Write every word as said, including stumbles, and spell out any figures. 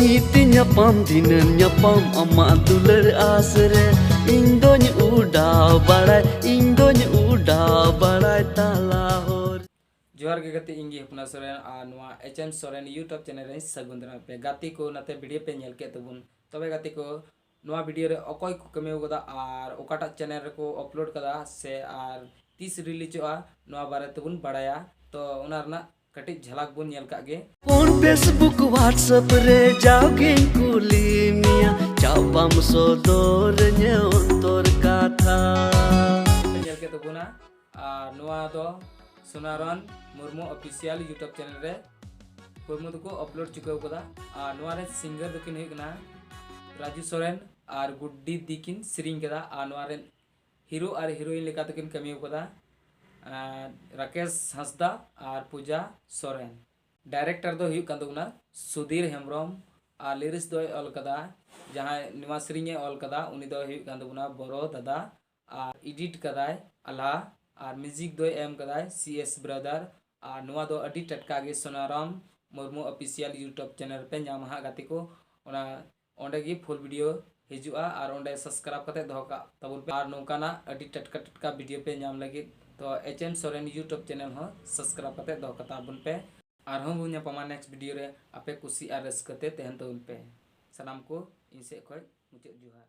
ᱱᱤᱛ ᱧᱟᱯᱟᱢ ᱫᱷᱤᱱᱟᱹᱱ ᱧᱟᱯᱟᱢ ᱟᱢᱟᱜ ᱫᱩᱞᱟᱹᱲ ᱟᱥ ᱨᱮ, ᱤᱧ ᱫᱚᱧ ᱩᱰᱟᱣ ᱵᱟᱲᱟᱭ, ᱤᱧ ᱫᱚᱧ ᱩᱰᱟᱣ ᱵᱟᱲᱟᱭ ᱛᱟᱞᱟ ᱦᱚᱨ᱾ ᱡᱚᱦᱟᱨ ᱜᱮ ᱜᱟᱛᱮ, ᱤᱧ ᱜᱮ ᱦᱚᱯᱱᱟ ᱥᱚᱨᱮᱱ ᱟᱨ ᱱᱚᱣᱟ H M Soren YouTube channel ᱨᱮᱧ ᱥᱟᱹᱜᱩᱱ ᱫᱟᱨᱟᱢ ᱯᱮ᱾ ᱜᱟᱛᱮ ᱠᱚ, ᱱᱟᱛᱮ ᱵᱷᱤᱰᱤᱭᱳ ᱯᱮ ᱧᱮᱞ ᱠᱮᱫ ᱛᱟᱵᱚᱱ, ᱛᱚᱵᱮ ᱜᱟᱛᱮ ᱠᱚ, ᱱᱚᱣᱟ ᱵᱷᱤᱰᱤᱭᱳ ᱨᱮ ᱚᱠᱚᱭ ᱠᱚ ᱠᱟᱹᱢᱤ ᱟᱠᱟᱫᱟ ᱟᱨ ᱚᱠᱟᱴᱟᱜ ᱪᱮᱱᱮᱞ ᱨᱮᱠᱚ ᱟᱯᱞᱳᱰ ᱠᱟᱫᱟ ᱥᱮ ᱟᱨ ᱛᱤᱥ ᱨᱤᱞᱤᱡᱚᱜᱼᱟ, ᱱᱚᱣᱟ ᱵᱟᱨᱮ ᱛᱮᱵᱚᱱ ᱵᱟᱲᱟᱭᱟ᱾ ᱛᱚ ᱚᱱᱟ ᱨᱮᱱᱟᱜ ᱠᱟᱹᱴᱤᱡ ᱡᱷᱟᱞᱟᱠ ᱵᱚᱱ ᱧᱮᱞ ᱠᱟᱜ ᱜᱮ᱾ ᱯᱷᱳᱱ, Facebook, WhatsApp ᱨᱮ ᱡᱟᱣᱜᱮᱧ ᱠᱩᱞᱤ ᱢᱮᱭᱟ, ᱪᱟᱯᱟᱢ ᱥᱚᱫᱚᱨᱟᱹᱧᱟᱹ ᱚᱱᱛᱚᱨ ᱠᱟᱛᱷᱟ᱾ ᱧᱮᱞ ᱠᱮᱫ ᱛᱟᱵᱚᱱᱟ᱾ ᱟᱨ ᱱᱚᱣᱟ ᱫᱚ ᱥᱳᱱᱟᱨᱚᱱ ᱢᱩᱨᱢᱩ ᱚᱯᱷᱤᱥᱤᱭᱟᱞ YouTube ᱪᱮᱱᱮᱞ ᱨᱮ ᱢᱩᱨᱢᱩ ᱫᱚᱠᱚ ᱟᱯᱞᱳᱰ ᱪᱩᱠᱟᱹᱣ ᱠᱟᱫᱟ᱾ ᱟᱨ ᱱᱚᱣᱟ ᱨᱮ ᱥᱤᱝᱜᱟᱨ ᱫᱚᱠᱤᱱ ᱦᱩᱭᱩᱜ ᱠᱟᱱᱟ ᱨᱟᱡᱩ ᱥᱚᱨᱮᱱ ᱟᱨ ᱜᱩᱰᱰᱤ ᱫᱤ ᱠᱤᱱ ᱥᱮᱨᱮᱧ ᱠᱟᱫᱟ᱾ ᱟᱨ ᱱᱚᱣᱟ ᱨᱮᱱ ᱦᱤᱨᱳ ᱟᱨ ᱦᱤᱨᱳᱭᱤᱱ ᱞᱮᱠᱟ ᱛᱮᱠᱤᱱ ᱠᱟᱹᱢᱤ ᱠᱟᱫᱟ, ᱟᱨ ᱨᱟᱠᱮᱥ ᱦᱟᱸᱥᱫᱟ ᱟᱨ ᱯᱩᱡᱟ ᱥᱚᱨᱮᱱ᱾ ᱰᱟᱭᱨᱮᱠᱴᱚᱨ ᱫᱚ ᱦᱩᱭᱩᱜ ᱠᱟᱱ ᱛᱟᱵᱚᱱᱟ ᱥᱩᱫᱷᱤᱨ ᱦᱮᱢᱵᱨᱚᱢ, ᱟᱨ ᱞᱤᱨᱤᱠᱥ ᱫᱚᱭ ᱚᱞ ᱠᱟᱫᱟ, ᱡᱟᱦᱟᱸᱭ ᱱᱚᱣᱟ ᱥᱮᱨᱮᱧ ᱮ ᱚᱞ ᱠᱟᱫᱟ, ᱩᱱᱤ ᱫᱚᱭ ᱦᱩᱭᱩᱜ ᱠᱟᱱ ᱛᱟᱵᱚᱱᱟ ᱵᱚᱨᱚ ᱫᱟᱫᱟ, ᱟᱨ ᱮᱰᱤᱴ ᱠᱟᱫᱟᱭ ᱟᱞᱦᱟ, ᱟᱨ ᱢᱤᱣᱡᱤᱠ ᱫᱚᱭ ᱮᱢ ᱠᱟᱫᱟᱭ ᱥᱤ ᱮᱥ ᱵᱨᱟᱫᱟᱨ᱾ ᱟᱨ ᱱᱚᱣᱟ ᱫᱚ ᱟᱹᱰᱤ ᱴᱟᱴᱠᱟ ᱜᱮ ᱥᱳᱱᱟᱨᱟᱢ ᱢᱩᱨᱢᱩ ᱚᱯᱷᱤᱥᱤᱭᱟᱞ YouTube ᱪᱮᱱᱮᱞ ᱨᱮᱯᱮ ᱧᱟᱢᱟ ᱦᱟᱸᱜ ᱜᱟᱛᱮ ᱠᱚ᱾ ᱚᱱᱟ ᱚᱸᱰᱮ ᱜᱮ ᱯᱷᱩᱞ ᱵᱷᱤᱰᱤᱭᱳ ᱦᱤᱡᱩᱜᱼᱟ, ᱟᱨ ᱚᱸᱰᱮ ᱥᱟᱵᱥᱠᱨᱟᱭᱤᱵ ᱠᱟᱛᱮ ᱫᱚᱦᱚ ᱠᱟᱜ ᱛᱟᱵᱚᱱ ᱯᱮ᱾ ᱟᱨ ᱱᱚᱝᱠᱟᱱᱟᱜ ᱟᱹᱰᱤ ᱴᱟᱴᱠᱟ ᱴᱟᱴᱠᱟ ᱵᱷᱤᱰᱤᱭᱳ ᱯᱮ ᱧᱟᱢ ᱞᱟᱹᱜᱤᱫ ᱛᱚ H M Soren YouTube channel ᱦᱚᱸ ᱥᱟᱵᱥᱠᱨᱟᱭᱤᱵ ᱠᱟᱛᱮ ᱫᱚᱦᱚ ᱠᱟᱛᱟ ᱵᱚᱱ ᱯᱮ᱾ ᱟᱨᱦᱚᱸ ᱵᱚᱱ ᱧᱟᱯᱟᱢᱟ ᱱᱮᱠᱥᱴ ᱵᱷᱤᱰᱤᱭᱳ ᱨᱮ᱾ ᱟᱯᱮ ᱠᱩᱥᱤ ᱟᱨ ᱨᱟᱹᱥᱠᱟᱹ ᱛᱮ ᱛᱟᱦᱮᱱ ᱛᱟᱵᱚᱱ ᱯᱮ᱾ ᱥᱟᱱᱟᱢ ᱠᱚ ᱤᱧ ᱥᱮᱫ ᱠᱷᱚᱱ ᱢᱩᱪᱟᱹᱫ ᱡᱚᱦᱟᱨ᱾